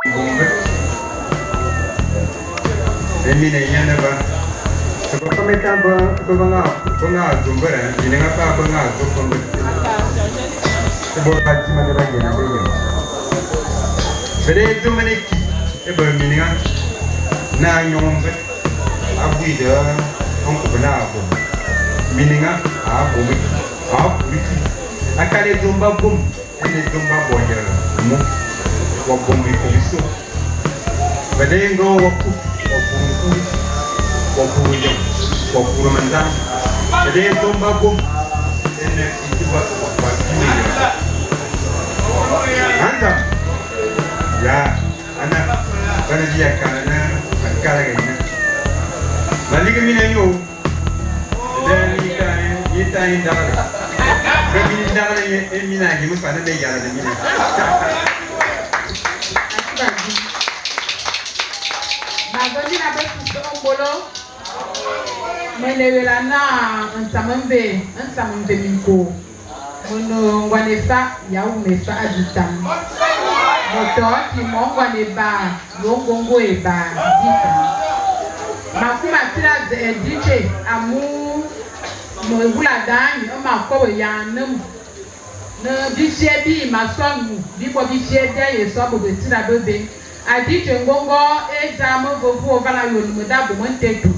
É mina yiène va. Se be fam étam be nga dzô mvet, minenga fe be nga dzô fe mvet. É bôr ba dzimane ba yiène be yem. Ve dé é dzôm é ne ki ébe minenga naa a ñong mvet, a bui de nkobe naa a bôm. Minenga aa bome ki, aa kule ki akal é dzôm ba bôm é ne é dzôm ba bo ya mo. Wa bôm bikop bisô. Ve dé nge wa kut, wa buru nkul, wa buru éyong, wa buru mendzang. Ve dé é dzôm ba bôm é ne édi wa bime ya. A Nzame, ya ana bane bia kale ne akalgha ene. Ma lighi mina nyô. Ve dé mi taa ndaghle. Ve mi ndaghle ye é mina a yem nfa naa me yalane mina. Atiba di. Ma ve mina besese ôngôlô. Me ne éwela naa ntsam mvé, ntsam mvé minkoo. Me ne ngoan éfakh ya wume éfakh a bitam. Me too ki mo ngoan ébaa y'ôngôngoo ébaa bitam. Ma kuma kila dzè'è DJ amu me wula dang é ma kobe ya n'nem ne bifiè bi ma so añu bi bo bifiè bia ye so abo betsira bebéñ. A DJ ngôngôô é dzaa me vôvôô aval ayôn me da bo me nté tun.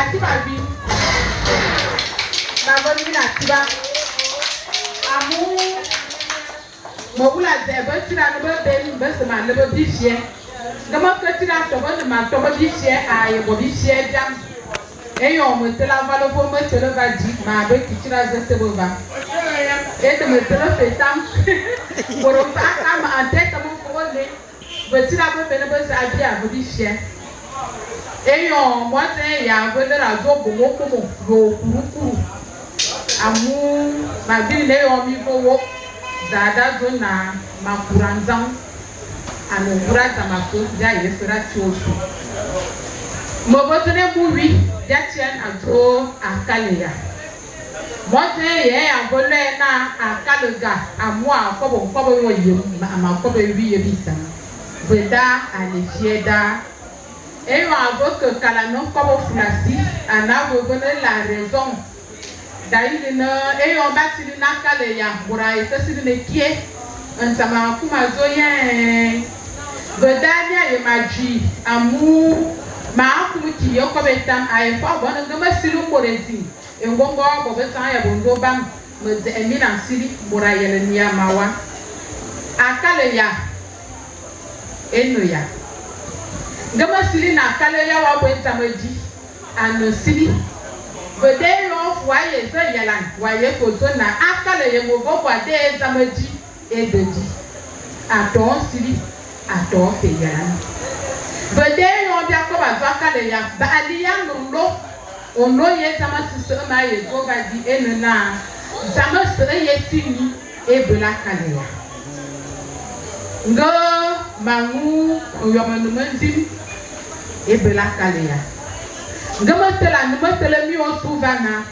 Atiba bi. Ma ve mina atiba. Amu me wula dzè be tsirane bebéñ bese ma lebe bifiè. Nge me ke tsira tobe ne ma tobe bifiè a ye bo bifiè biam. Éyong me tele aval évoo me tele va dzi, maa be ki tsira ze tebe va. Éde me tele fe étam. Môr nfe a k'a ma en tête me mvoghe nlé, ve tsira bebéñ bese a bia ve bifiè. Éyong moadzang ya ve lere adzô bôm ôkômô y'ôkuru-kuru, amu ma vini naa éyong mi ve wokh, dzaa da dzô naa ma kura ndzang. A ne ngura dzam afe bia ye fe da tsiè ôsu. Me ve dzô n'ému wi bia tsiène adzô akal ya. Moadzang ye a ve luè naa akalega amu a kobe nkobe wô yem ma kobe wi ye bitam. Ve daa, a ne fiè daa. Éyong a ve ke kalane nkobe Fulasi, a ne a ve ve ne la raison. Da yili naa, éyong ba tsili naa akal ya, môr a ye ke sili ne kié. Nzame a kuma dzô yèè, Ve daa mia ye ma dzi, amu maa kumu ki ye kobe étam. A ye fakh bo ane nge me sili môr ézing éngôngoo bobedzang ya bendô bam, me dzè'e mina nsili, môr a yele mia ma wa. Akal ya é ne ya? Nge me sili naa akal ya wa bo é dzam édi, a ne nsili. Ve dé éyong ôfu wa ye ve yalan, wa ye fe dzô naa, Akal éyem ôvoo wa de é dzam édi, éde di. A too nsili, a too fe yalan. Ve dé éyong bia kobe adzô akal ya, ba'ali ya nlô. Ô nlô ye é dzam asese ma ye dzô va di é ne naa, dzam ase é ye tsini é bele akal ya. Nge ma ñu ôyôm ane mendzim é bele akal ya. Nge me tele ane me tele mio ôsu va naa,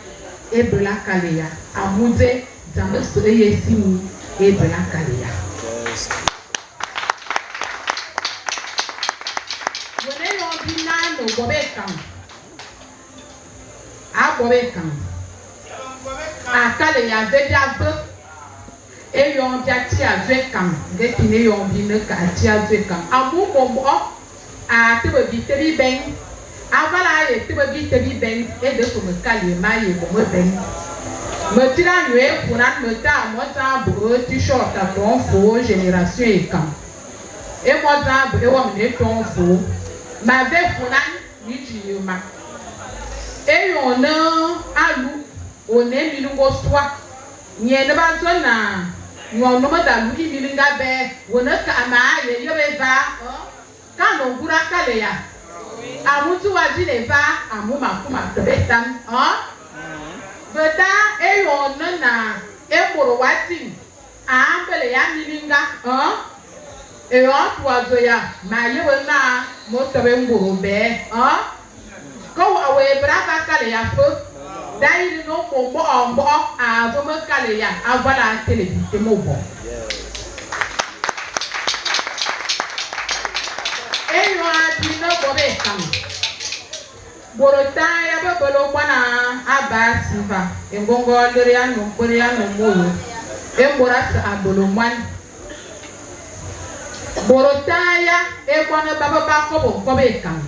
é bele akal ya amu dzé dzam ése é ye si ñi é bele akal ya. Wône éyong bi ne ane ô bo ékang, a bo ékang, akal ya ve bia ve éyong bia tsi adzô ékang nge ki naa éyong bi ne kaa tsi adzô ékang. Amu mbômbokh a tebe bité bibèñ, aval a ye tebe bité bibèñ éde fe mekal ye ma ye bo mebèñ. Me tsira ñu éfônan me taa moadzang a boghe t-shirt a tông nfôô génération ékang. É moadzang a boghe é wom ne tông nfôô. Ma ve éfônan mi dzi ye ma. Éyong ne alu ô ne éminenga ôsua, niène ba dzô naa nyô-n'nôm da lu éminenga bèè, ô ne k'a ma a ye yebe évakh, ka no ngura kale ya. Amu dzé wa dzile évakh, amu ma ku ma tobe étam. Ve da éyong ne naa é môr wa dzing a mbele ya minenga, éyong tu wa dzô ya ma yebe naa mo tobe ngura bèè, ke wa wéé bera va kale ya fe. Da yili no mbô mbô a ve me kale ya aval a tele bité mo bo. Éyong a bi ne bo ékang. Bôr tan ya be bele bwana a ba siva engongo lere ya no bere ya no moyo. E môr ase a bele moan. Bôr tan ya e bwana ba ba kobo kobo ékang.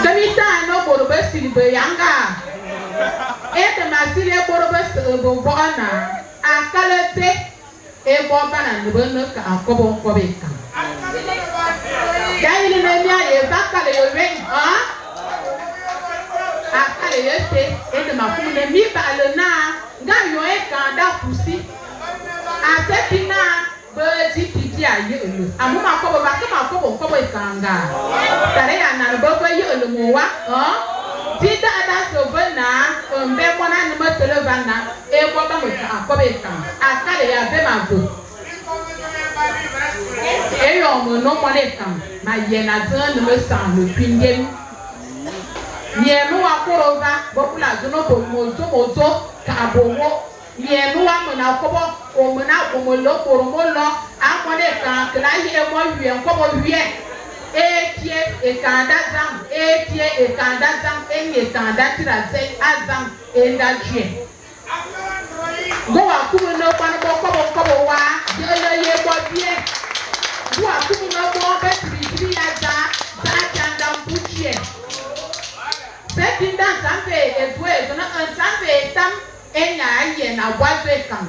Kemi ta no bôr be sili be yanga. E te ma sili e bôr be se be vona a kale tse e bo bana ne be ne ka kobo kobo ékang. Da yili ne mia ye va kale yo wen, A kale ye te e te ma kum ne mi ba le na nga yo e kan da kusi. A se ki na be di ki di a ye le. Amu ma kobo ba ke ma kobo kobo e kanga. Tare ya na be be ye le mo wa, Di da da so ve na mbe mona ne me tele va na e bo ba me ka kobo e kan. A kale ya ve ma ve. Éyong me no mone kan ma ye na dzeng ne me sang le kwingem. Nye nu wa koro va bo kula zo no bo mo zo ka bo wo. Nye nu wa me na kobo o me na bo mo lo koro mo lo a mone kan kla ye mo yue kobo yue. E tie e kan da zang e tie e kan da zang e nye kan da tira ze a zang e da jue. Go wa kumu no kwan bo kobo kobo wa de le ye bo bie. Go wa kumu no bo be tri tri ya za za tanda mbuchie. Se kinda nzambe ezwe zona nzambe tam enya ye na bwaze kan.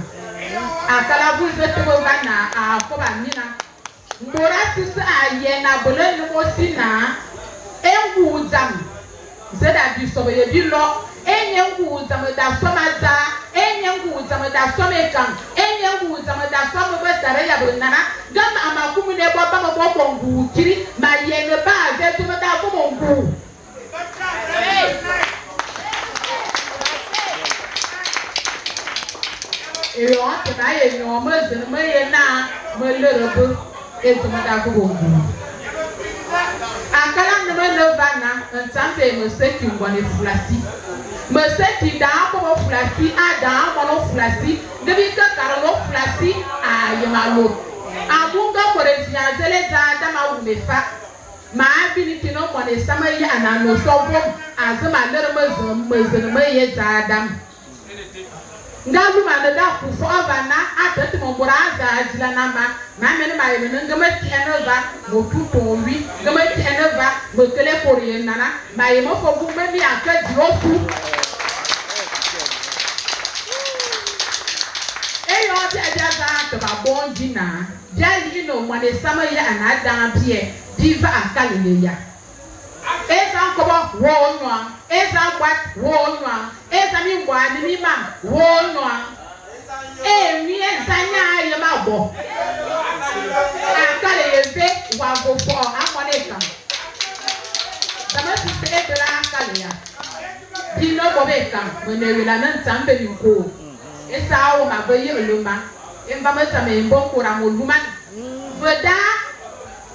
Akala buze tebo bana a ko ba mina. Mbora sisi a ye na bole no si na engu zam. Zeda bi sobe ye bi lo enye ngu zam da soma za enye ngu zam da soma kan enye ngu zam da soma be tare ya be nana gam amakumu ne bo ba mo bo ngu kiri ma ye ne ba ve to da bo mo ngu. Eyong te ba ye nyo me zen me ye na me lere be e to da bo ngu. Akala ne me ne va na ntambe me se ki ngwane fulasi. Me se ki da ko bo fulasi a da mo no fulasi de bi ka karo no fulasi a ye ma lo. Amunga kore zia zele za da ma wu me fa. Ma bini ki no mo ne sama ye ana no so vom a zema lere me zen me zen me ye za dam. Nga luma ne da ku fo ava na a te te mo bora za dila na ma ma me ne ma ye ne nga me tiene va mo tu to wi nga me tiene va mo kele por ye nana ma ye mo fo bu me mi a ke di ofu. E yo bi a ja za te ba bon di na bia li no mo ne sama ye ana dan bie di va akale ye ya. Eza nkobo wo nwa eza gba wo nwa eza mi ngwa ni mi ma wo nwa e mi eza nya ye ma bo akale ye ve wa go fo amone kan dama si se e bela akale ya di no bo be kan me ne wela na ntambe mi ko esa wo ma be ye lo ma e mba me tame mbo ko ra mo luma veda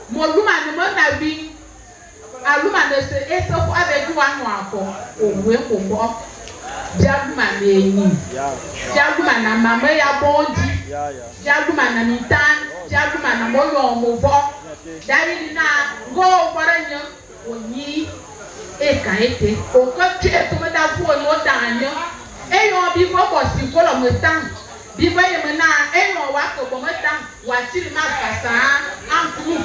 mo luma no me na wi Aluma ne se ese fo abe du wa nɔ akɔ owu eko bɔ bialuma ne enyi bialuma na mame ya bɔndi bialuma na mitan bialuma na mo yɔ mo vɔ dayiri na ŋgɔ fɔrɛ nye onyi eka ete o ke tse tome da fu no da nye eyɔ bi fɔ bɔ si kɔlɔ me tan bi fɔ yɛ me na eyɔ wa ke bɔ me tan wa tiri ma fasa antunu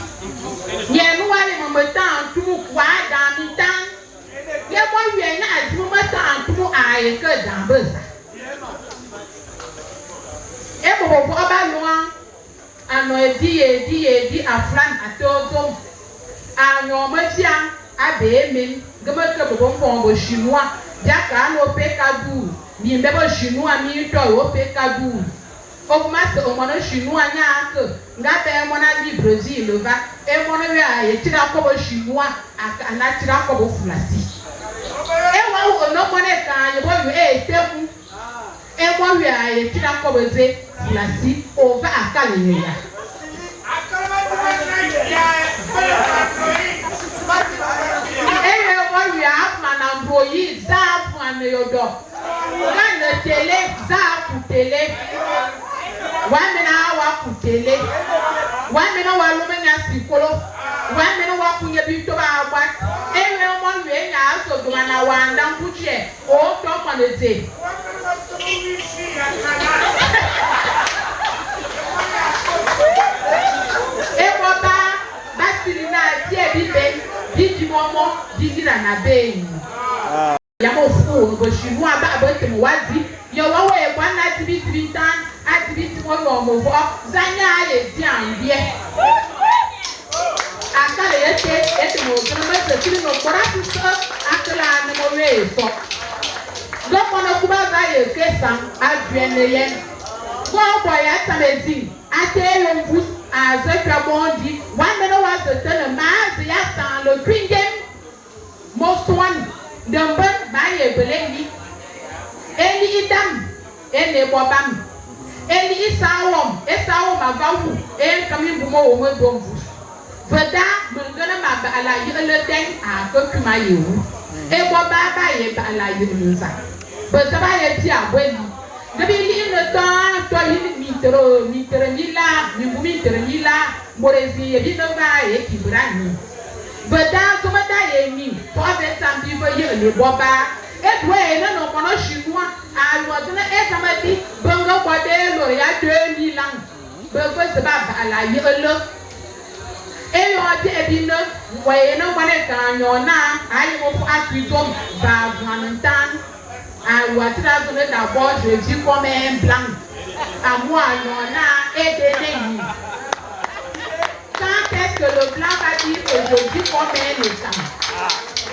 yɛ nu wa yɛ me me tan antunu wa da mi tan yɛ bɔ yɛ nya adi me tan antunu ayi ke dan be za e bɔbɔ fɔ ba lɔa anɔ edi yɛ edi yɛ edi aflan ate wo dzom anyɔ me fia abe eme geme ke bɔbɔ ŋkɔ be chinois biaka ano pe kadu mi be be chinois mi tɔ wo pe kadu o ma se o mɔne chinois nya ke nga be mɔna Libreville va e mɔne wia ye tira kɔ be chinois aka ana tira kɔ be fulasi e wa wo no mɔne kan ye bo yu e te mu e mɔ wia ye tira kɔ be ze fulasi o va akale ye ya. Eye wɔ afana mbroyi za afana yɔdɔ gane tele za aku tele wamina wa ku tele wamina wa lome nya sikolo wamina wa kunye bi to ba gba eye wɔ wie nya aso doma na wa ndankutsɛ o tɔ mɔ ne te. Ewɔ ba ba siri na tiɛ bi bɛ bi di mɔmɔ bi di na na be yi. Yamɔ fu o chinois ba be tɛmɛ wa di yɛ wɔ yɛ kɔ ana tibi tibi tan a tibi ti mo yɔ mo fɔ zanya ye di an biɛ. Akale yɛ te ete mo tɛmɛ mɛ se tiri no kpɔra sisɛ akala ne mo wɛ sɔ. Gbɔkɔnɔ kuba va ye ke san aduɛ ne yɛ. Gbɔ ya tame zi ate yomvu aze twa bɔndi wamene wa se te ne ma aze ya san le kuingem mo sɔn dembe ba ye bele li eli idam ene bɔbam eli isawɔm esawɔm ava wu en kami bu mo wo me do mvu veda mengene ma ba la yele den a ke kuma ye wu ebɔ ba ba ye ba la yele za beza ba ye ti abɔ li debi li ne tɔ tɔ yi mi tere mi tere mi la mi bu mi tere mi la morezi ye bi ne va ye kibra ni veda zomeda ye mi fɔ bɛ tam bi ve ye le bɔ ba edu ye ne nɔ kɔnɔ chinois alɔ tene ezame bi benga bɔ de lo ya de mi lang be ve se ba ba la yele eyɔ de ebi ne wɔ ye ne wɔne kan nyɔ na ayi wo fɔ akui zom ba vɔntan alɔ tena zo ne d'abord je vis comme un blanc à moi nyɔ na ede ne yi quand est-ce que le blanc va dire que je vis comme un état?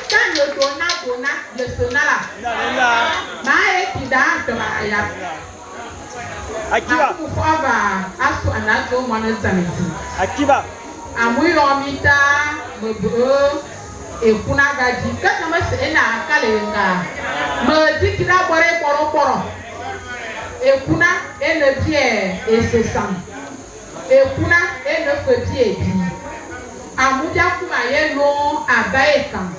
Quand le donna donna le sonna là maa ye kida tɔba ya. Akiba. Akumu fɔ va aso anadzo mɔne dzameti. Akiba. Amu yɔ mi ta me be ekuna gadzi keke me se ena akale nga me dzi kida bɔ ɖe kpɔrɔkpɔrɔ ekuna ene bie esesam ekuna ene fe bie bi amu bia kuma ye lo aba ye kan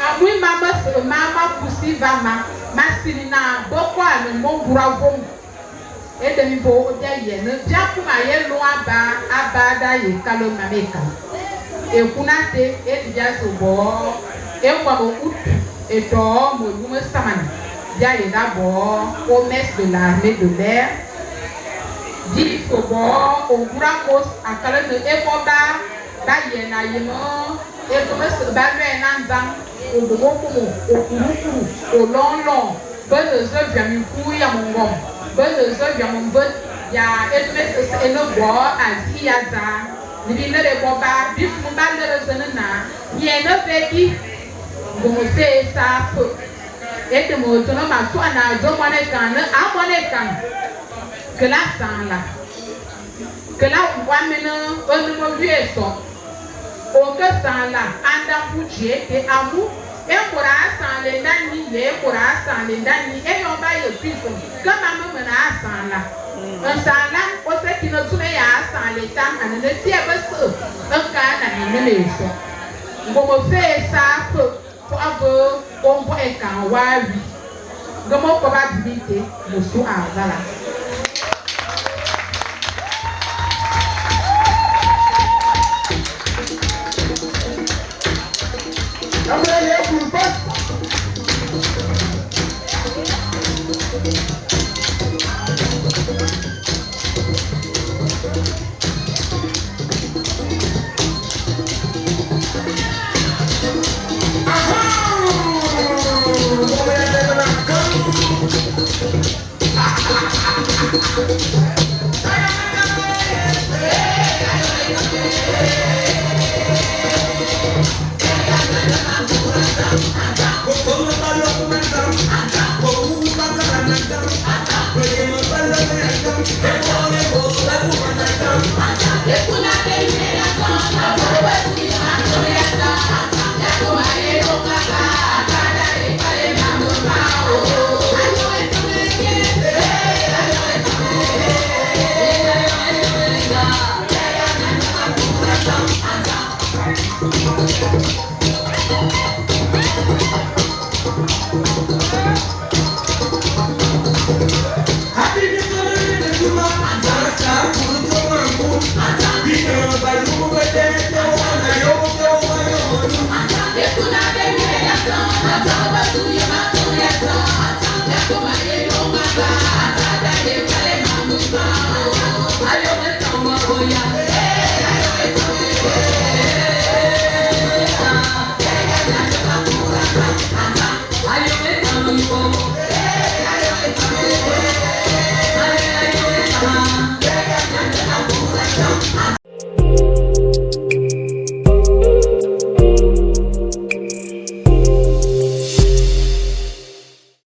amu ma me se ma ma kusi va ma ma siri na bɔkɔ ane mo bura vom edemi vo bia yɛ ne bia kuma ye lo aba aba da ye kalo ma me kan ekuna te edi bia so bɔ ekwa mo ut etɔ mo yume samana bia ye da bɔ au mess de l'armée de l'air di fo bɔ ogura kos akala ne ekɔ ba ba yɛ na ye mo ekome se ba lɔɛ na nzam ogbogbo kumo okurukuru olɔlɔ be ne ze viamiku ya mo ŋgɔm be ne ze viamu be ya ekome se ene bɔ azi ya za nibi ne de bɔ ba bi funu ba le de ze ne na yɛ ne ve di gbɔmɔ fe sa fe ete mo to ne ma so ana zo mɔ ne kan ne amɔ ne kan kela san la kela wame ne enumɔ wie sɔ o ke san la anda ƒu te amu ekora asan le ndani ye ekora asan le ndani eyɔ ba ye prison kama me me na asan la nsan la wose kino tún ya asan le tam ane ne tie be se nka na ne ne le sɔ. Ngome fe sa fe fo ave ombo e kan wa wi. Nge mo ko ba bimite musu avala.